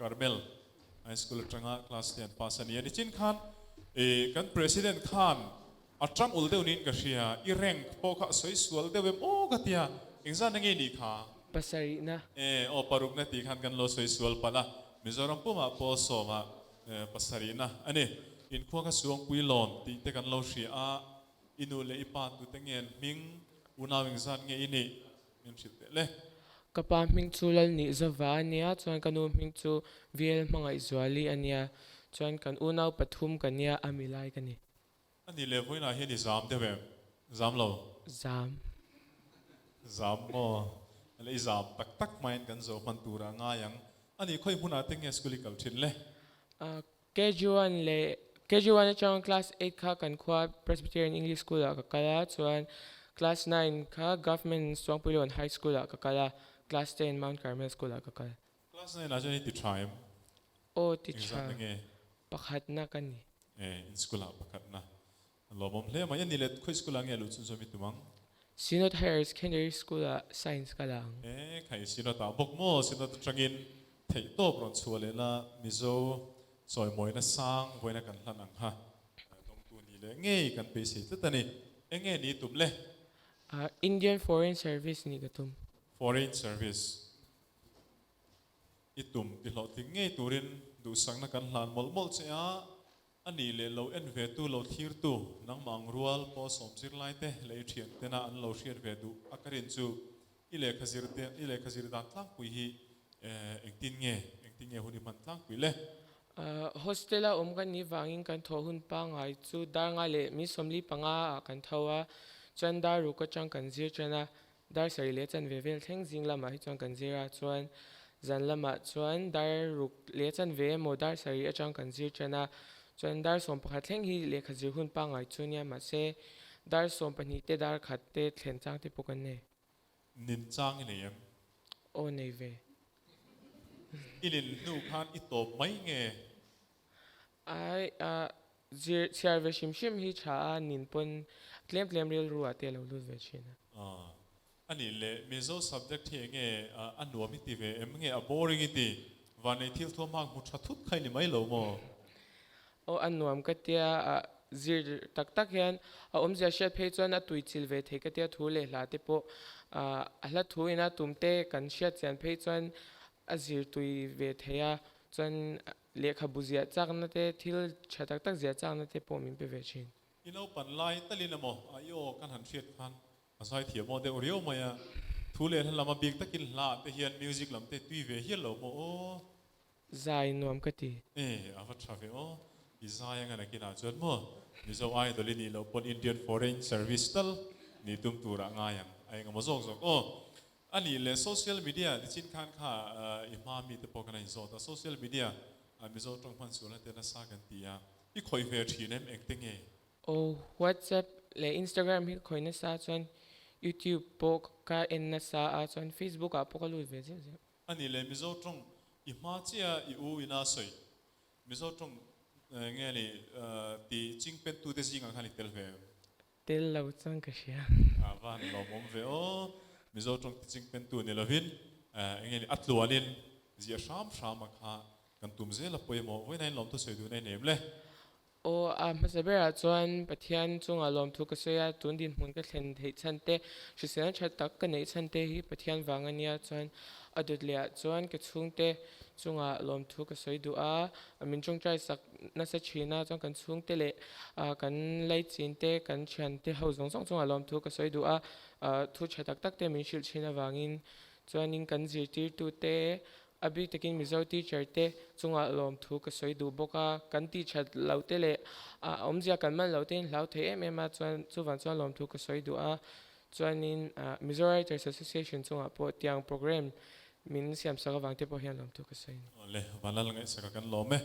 Carmel High School atanga class ten pass a ni a. Nichin khan ih kan President khan a tang ul deuh niin ka hria, i rank pawh kha a sawi sual deuh em aw ka tia, engzatna nge nih kha? Pasarihna. E aw parukna tih khan kan lo sawi sual palh a, Mizoram pumah pawh sawma pasarihna a ni. Inkhua kha Suangpui lawn tih te kan lo hria a, i nu leh i pa tute nge an hming, unau engzat nge i nih? Min hrilh teh le. Ka pa hming chu Lalnihzova a nia, chuan ka nu hming chu VL Hmangaihzuali a nia, chuan kan unau pathum ka nia, a milai ka ni. A nih leh vawiinah hian i zam deuh em? Zam lo? Zam. Zam maw? A leh i zam tak tak hmain kan zo hman turah a ngai ang. A nih khawi hmunah te nge school i kal thin le? KG1 leh KG1 atanga class eight kha kan khua Presbyterian English School ah ka kal a, chuan class nine kha Government Suangpuilawn High School ah ka kal a, class ten Mount Carmel School ah ka kal. Class nine ah chuan i ti tha em? Aw ti tha. Engzatna nge? Pakhatna ka ni. E, in school ah pakhatna. A lawmawm hle mai. A ni le, khawi school ah nge luh chhun zawm i tum ang? Synod Higher Secondary School ah Science ka la ang. E, khai Synod ah bawk maw? Synod atangin theihtawp rawn chhuah leh la, Mizo chawimawina sang vawiina kan hlan ang kha dawngtu ni leh ngei kan beisei tlat a ni. Eng nge ni i tum le? Indian Foreign Service nih ka tum. Foreign Service. I tum ti hlawhtling ngei turin duhsakna kan hlan mawlh mawlh che a, a nih leh lo en ve tu lo thlir tu nangmah ang rual pawh sawm zirlai te leh i thian tena an lo hriat ve duh a ka rin chu i lehkha zir te i lehkha zir dan tlangpui hi engtin nge engtin nge hun i hman tlangpui le? Hostel a awm kan nih vangin kan thawh hun pangngai chu dar nga leh mi 45 ah kan tho a, chuan dar ruk atang kan zir tan a, Dar sarih leh chanve vel thleng zing lamah hi chuan kan zir a, chuan zan lamah chuan dar ruk leh chanve emaw dar sarih atang kan zir tan a, chuan dar 11 thleng hi lehkha zir hun pangngai chu nia mahse dar 12 te dar khat te thlen chang te pawh kan nei. Nin chang i nei em? Aw nei ve. I nin hnu khan i tawp mai nge? Ai a zir chhiar ve hrim hrim hi tha a nin pawn tlem tlem rilru ah te a lo lut ve thin a. Aw a nih leh Mizo subject hi enge a nuam i ti ve em nge a boring i ti? Vanei thil thuam hang hmu tha thut kha i ni mai lo maw? Aw a nuam ka tia a zir tak tak hian a awmzia hriat phei chuan a tui chil ve thei ka tia thu leh hla te pawh a hla thu ina tum te kan hriat chian phei chuan a zir tui ve thei a chuan Lehkhabu ziah chakna te, thil tha tak tak ziah chakna te pawh min pe ve thin. I naupan lai talin emaw a i aw kan han hriat khan a zai thiam aw deuh riau mai a, thu leh hla lam a bik takin hla ah te hian music lam te tui ve hial lo maw aw. Zai nuam ka ti. E, a va tha ve aw. I zai anga nakinah chuan maw Mizo Idol i nih loh pawn Indian Foreign Service tal nih tum turah ngai ang a engemaw zawk zawk aw. A nih leh social media nichin khan kha i hma mi te pawh kan a inzawt a, social media ah Mizo tawng hman sualna te nasa kan ti a, i khawih ve thin em engte nge? Aw, WhatsApp leh Instagram hi ka khawih nasa chuan YouTube pawh ka en nasa a, chuan Facebook ah pawh ka lut ve zeuh zeuh. A nih leh Mizo tawng i hma chiah i u ina sawi Mizo tawng nge ni ti chingpen tute zingah khan i tel ve em? Tel lo chuan ka hria. A va han lawmawm ve aw. Mizo tawng ti ching pen tu ni lovin enge ni a tluanin ziah hram hram a kha kan tum zel a pawimawh. Vawiin hian lawmthu sawi dun a nem le. Aw a hmasa berah chuan Pathian chungah lawmthu ka sawi a, tun dinhmun ka thlen theih chhan te, hriselna tha tak ka neih chhan te hi Pathian vang a nia chuan a dawt leh ah chuan ka chhungte chungah lawmthu ka sawi duh a, min tawngtai sak nasa thin a, chuan kan chhungte leh kan laichin te, kan thiante ho zawng zawng chungah lawmthu ka sawi duh a, thu tha tak tak te min hrilh thin avangin chuanin kan zirtirtu te, a bik takin Mizo teacher te chungah lawmthu ka sawi duh bawk a, kan tih that lo te leh a awmzia kan man lo tein hlau thei em em a, chuan chuvang chuan lawmthu ka sawi duh a, chuanin Mizo Writers Association chungah pawh tiang program min siamsak avang te pawh hian lawmthu ka sawi a ni. Awle, Vanlal ngaihsaka kan lawm e.